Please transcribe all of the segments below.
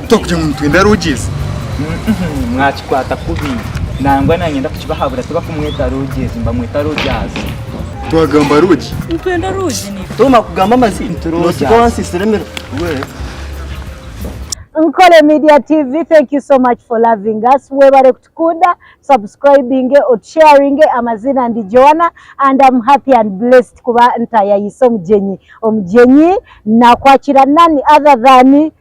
Twakugira ngu nitwenda Rogers. Mwakikwata kubi. Nangwa nanyenda kukibahabura tibakumweta Rogers nibamweta Rogers. Twagamba Rogi. Nitwenda Rogi niiwe. Toma kugamba amazima nosika wansisira emiro. Nkole Media TV, thank you so much for loving us. Webale kutukunda, subscribing, otusharinge. Amazina ndi Joanna and I'm happy and blessed kuba ntayayise omugyenyi. Omugyenyi nakwakira none other than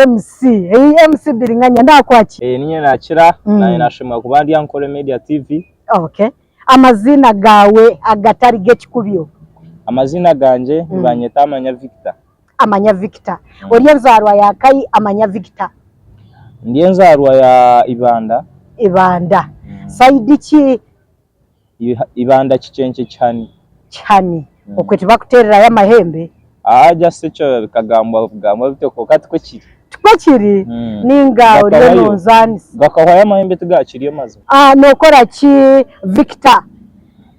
MC. Hey, MC Biringanya nakwakira. Eh, ninye nakira mm. naye nashemwa kuba ndi Ankole Media TV. Okay. Amazina gawe agatari g'ekikubyo. Amazina ganje mm. nibanyeta Amanya Victor. Amanya Victor. Mm. Ori enzarwa ya kai Amanya Victor? Ndi enzarwa ya Ibanda. Ibanda. Mm. Saidi ki? Ibanda Kikyenkye Kihani. Kihani. Mm. Okwe tibakutererayo amahembe? Ah, just ekyo bikagambwa bugambwa bityo kwonka tikwo kiri. Tikwo kiri? Mm. Ninga oriyo nonzaanisa? Gakahwayo amahembe tigakiriyo mazima. Ah, nokora ki Victor?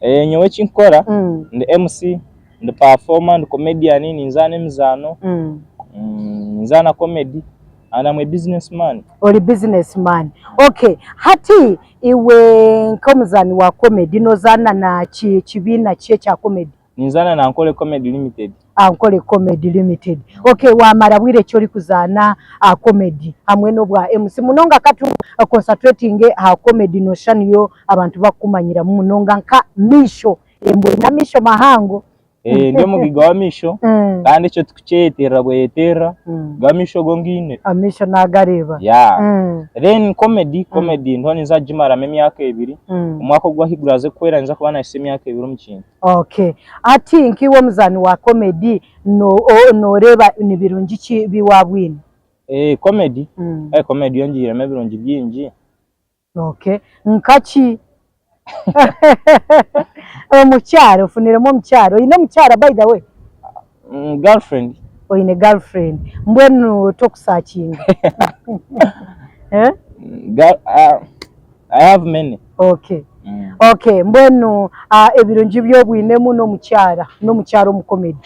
Eh, nyowe eki nkukora mm. ndi MC, ndi performer, ndi comedian, ninzaana emizaano, mm. mm, ninzaana comedy and I'm a businessman. Ori businessman. Okay, hati Iwe nk'omuzaani wa comedy nozaana na ki kibiina ki ekya comedy? Ninzaana na Ankole Comedy Limited. Ankole Comedy Limited. Okay, wamara bwire ki orikuzaana comedy hamwe n'obwa MC? Munonga ka tu concentratinge aha comedy noshusha niyo abantu bakukumanyiramu munonga nka Miisho. Mbwenu amaisho mahango. Eh, ndi omugaiga w'amaisho kandi ekyo tikukyeyeterera bweyeterera go amaisho go ngaine. Amaisho nagareeba. Yeah. Then comedy, comedy ndiho ninza kugimaramu emyaka ebiri, omwaka ogw'ahaiguru haze kuhwera ninza kuba nahitsya emyaka ebiri omu kintu. Okay. Hati nk'iwe omuzaani wa comedy no noreeba ni birungi ki ebi waabwine? Eh, comedy, eh comedy yo ngihairemu ebirungi bingi. Okay. Nkaki? Omukyara, ofuniremu omukyara. Oine omukyara by the way? Mm, girlfriend. Oine girlfriend. Mbwenu tokusakinga? Eh? Girl, I have many. Okay. Okay, mbwenu ebirungi by'obwinemu n'omukyara, n'omukyara omu comedy.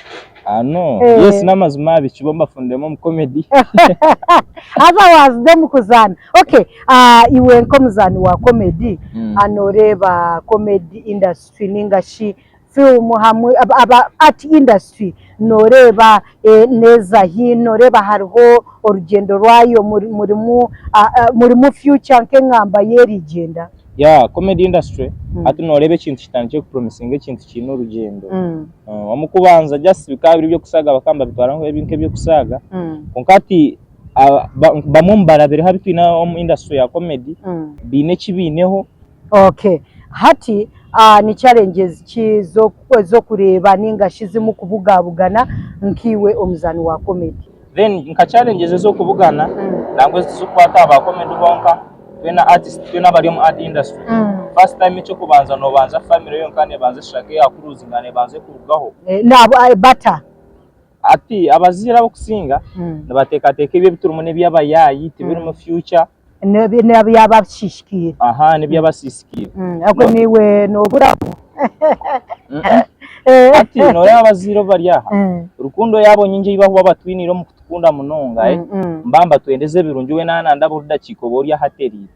Ah, no. Eh. Yes, n'amazima abaishiki bo mbafuniremu omu comedy. Otherwise de omu kuzaana. Okay, iwe nk'omuzaani wa comedy, nooreeba comedy industry ninga shi film hamwe aba art industry nooreeba neeza hi? Nooreeba hariho orugyendo rwayo murimu murimu future nk'engamba y'erigyenda? Yeah, comedy industry hati nooreeba ekintu kitandikire kupromisinga ekintu kiine orugyendo. Omu kubanza just bikaba biri eby'okusaaga bakaba nibabitwara nk'eby'okusaaga kwonka hati bamwe omu barabireho abu twine omu industry ya comedy baine eki baineho. Okay, hati ni challenges ki ez'okureeba ninga shi ezimukubugabugana nk'iwe omuzaani wa comedy? Then nka challenges ez'okubugana nangwa ezi tizikukwata aha ba comedy bonka, twena artist twena abari omu art industry, first time eky'okubanza nobanza family yonka nebanza eshusha nk'eyakuruzinga nebanza ekurugaho. Bata? Hati abazaire abakusinga nibateekateeka ebi ebiturimu n'eby'abayaayi tibirimu future. N'ebyabasiisikaire. Aha n'ebyabasiisikaire. Okwe naiwe nooburamu. Hati nooreeba abazaire obu bari aha, rukundo yaabo nyingi ei barikuba batwiniire omu kutukunda munonga, nibaba nibatwendeza ebirungi weena yaaba nandaba buri dakiika oba ori aho atereire.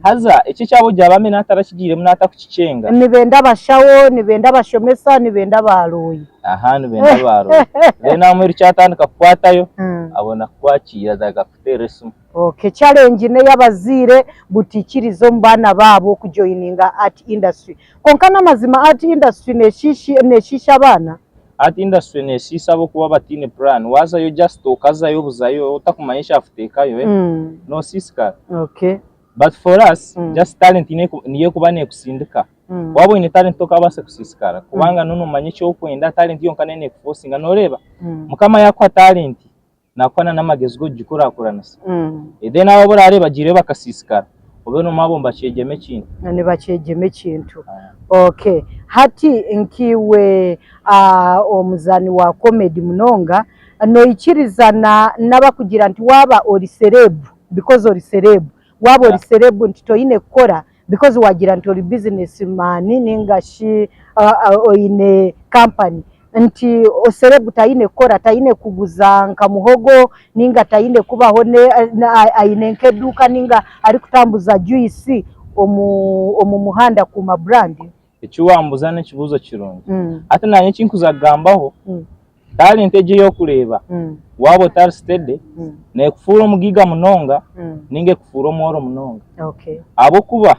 Haza eki ekyaba ogira bambe naatarakigiiremu naatakukikyenga. Nibenda abashaho, nibenda abashomesa, nibenda baarooya. Aha nibenda baarooya. Then aha muheru kyatandika kukwatayo, abona kukwakiira atandika kukuteerera esimu. Okay, challenge n'eyabazaire butaikiriza omu baana baabo kujoininga art industry. Kwonka n'amazima art industry neshiisha abaana? Art industry neshiisha ahabw'okuba bataine plan. Waazayo just okazayo buzayo otakumanya ekyakuteekayo nosiisikara. Okay. But for us, just talent niyo erikuba nekusindika. Waaba oine talent tokaabaasa kusiisikara kubanga noomanya eki orikwenda, talent yonka neyo nekufosinga. Nooreeba Mukama yaakuha talent, Naakuha na n'amagezi g'okugikurakuranisa. Then abo abu orareeba bagiireyo bakasiisikara, obe n'omwe abo nibakyegyema ekintu. Nibakyegyema ekintu. Okay. Hati nk'iwe omuzaani wa comedy munonga, noikirizana n'abakugira nti waaba ori celeb, because ori celeb, waaba ori celeb nti toine kukora because waagira nti ori business man ninga shi oine company. Nti oserebu taine kukora, taine kuguza nka muhogo ninga taine kubaho aine nk'eduuka ninga arikutambuza juice omu muhanda kukuuma brand? Eki wambuza n'ekibuuzo kirungi. Hati nanye eki nkuza kugambaho, talent egi ei orikureeba, waaba otari steady, neekufuura omugaiga munonga ninga ekufuure omworo munonga. Ahabw'okuba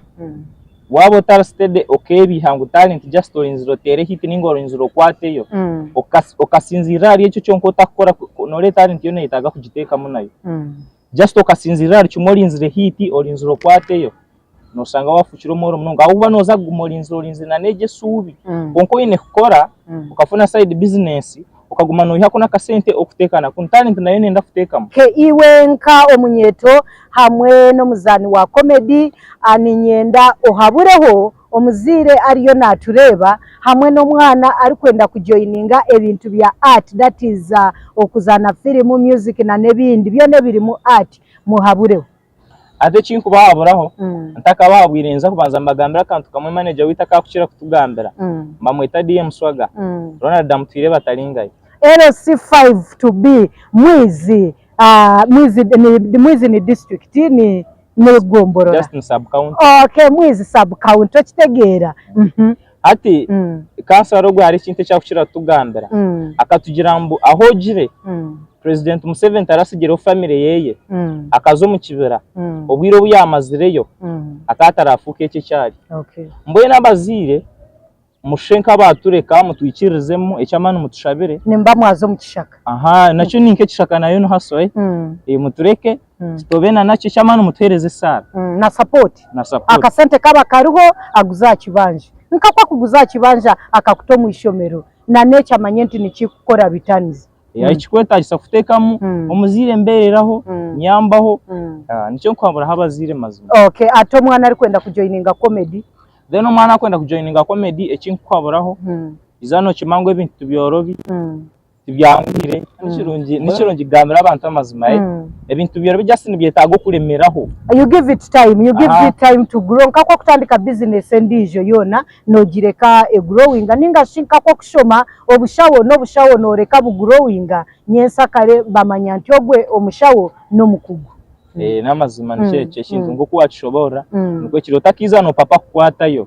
waaba otari steady okeebiiha ngu talent just orinzire oteere hit ninga orinzire okwateyo, okasinziirira ahari ekyo kyonka otakukora, nooreeba talent yo neeyetaaga kugiteekamu nayo. Just okasinziirira ahari kimwe orinzire hit, orinzire okwateyo, noshanga wafuukire omworo munonga ahabw'okuba nooza kuguma orinzire orinzire na n'egyo eshuubi. Kwonka oine kukora okafuna side business okaguma noihako n'akasente okuteeka kunu. Talent nayo neyenda kuteekamu. Ke iwe nka omunyeeto hamwe n'omuzaani wa comedy, niinyenda ohabureho omuzaire ariyo naatureeba hamwe n'omwana arikwenda kujoininga ebintu bya art that is okuzaana firimu, music na n'ebindi byona ebirimu art, muhabureho. Hati eki nkubahaburaho, ntakabahabwire ninza kubanza mbagambire akantu kamwe manager waitu akakukira kutugambira. Mbamweta DM Swaga. Ronald Amutwire Bataringayo. LC5 to be Mwizi, Mwizi ni Mwizi ni district ni n'egomborora. Just ni sub county. Okay, Mwizi sub county okitegeera. Hati kansara ogwe hariho ekintu eki arikukira kutugambira. Akatugira ngu ahu ogire President Museveni taratsigireho family yeye akaza omu kibira obwire obu yamazireyo akaba atarafuuka ekyo eki ari. Mbwenu abazaire mushushe nk'abatureka mutwikirizemu eky'amaani mutushabire. Nimuba mwaza omu kishaka. Aha nakyo ni nk'ekishaka nayo ni hustle mutureke tutobe na nakyo eky'amaani mutuheereze esaara. Na support. Na support. Akasente kaba kariho aguze aha kibanja. Nk'oku akuguza aha kibanja akakuta omu ishomero na n'ekyo amanye nti nikikukora returns. Ekikwetagisa kuteekamu omuzaire mbeereraho, nyambaho, nikyo nkuhaburaho abazaire mazima. Okay, ate omwana arikwenda kujoininga comedy? Then omwana akwenda kujoininga comedy eki nkukuhaburaho, iza nookimanya ngu ebintu tibyorobi, tibyanguhire, nikirungi kugambira abantu amazima, ebintu tibyorobi just nibyetaaga okuremeraho. You give it time, you give it time to grow, nka ku orikutandika business endiijo yoona, Noogireka egurowinga nainga shi nka ku okushoma obushaho n'obushaho nooreka bugurowinga nyensakare bamanya nti ogwe omushaho n'omukugu. Ee n'amazima nikyo ekyo ekintu nk'oku waakishoboorora nikwo kiri otakiiza noopapa kukwatayo.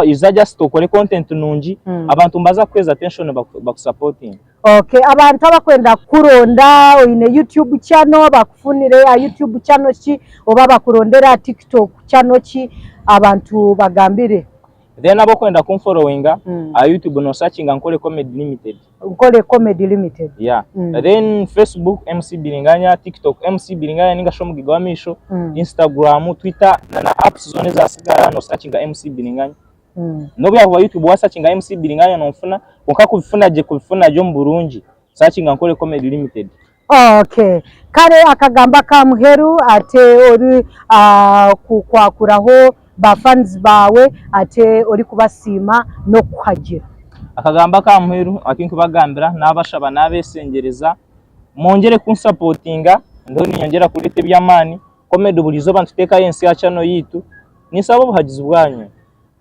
Iza just okore content nungi abantu nibaza kukuheereza attention bakusapotinge. Okay abantu abakwenda kukuronda oine YouTube channel bakufunire aha YouTube channel ki oba bakurondere aha TikTok channel ki abantu bagambire. Then abokwenda kunforowinga aha YouTube no searchinga Nkore Comedy Limited. Nkore Comedy Limited. Yeah. Then Facebook MC Biringanya, TikTok MC Biringanya ninga shi Omugiga w'amaisho, Instagram, Twitter na na apps zoona ezasigara no searchinga MC Biringanya. N'obu yaakuba YouTube waasakinga MC Biringanya noonfuna, kwonka kubifuna gye kubifuna gye omu burungi, sakinga Nkore Comedy Limited. Okay. Kare akagamba aka muheru ate ori kukwakuraho ba fans baawe ate orikubasiima n'okukuhagira. Akagamba aka muheru aku nkubagambira naabashaba naabeesengyereza mwongyere kunsapotinga ndiho niinyongyera kureeta eby'amaani, comedy buri izooba nituteekayo ensya aha channel yaitu. Ninsaba obuhagizi bwanyu.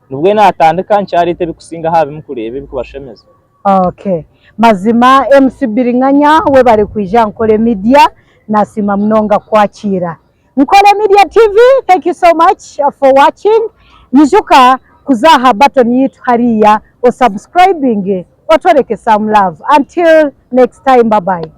Nibwo naatandika nkyareeta ebikusinga aha bi mukureeba ebikubashemeza. Okay. Mazima MC Biringanya webare kwija aha Nkore Media nasiima munonga kukwakiira. Nkore Media TV thank you so much for watching. Ijuka kuza aha button yitu hariya osubscribinge otworeke some love. Until next time bye bye.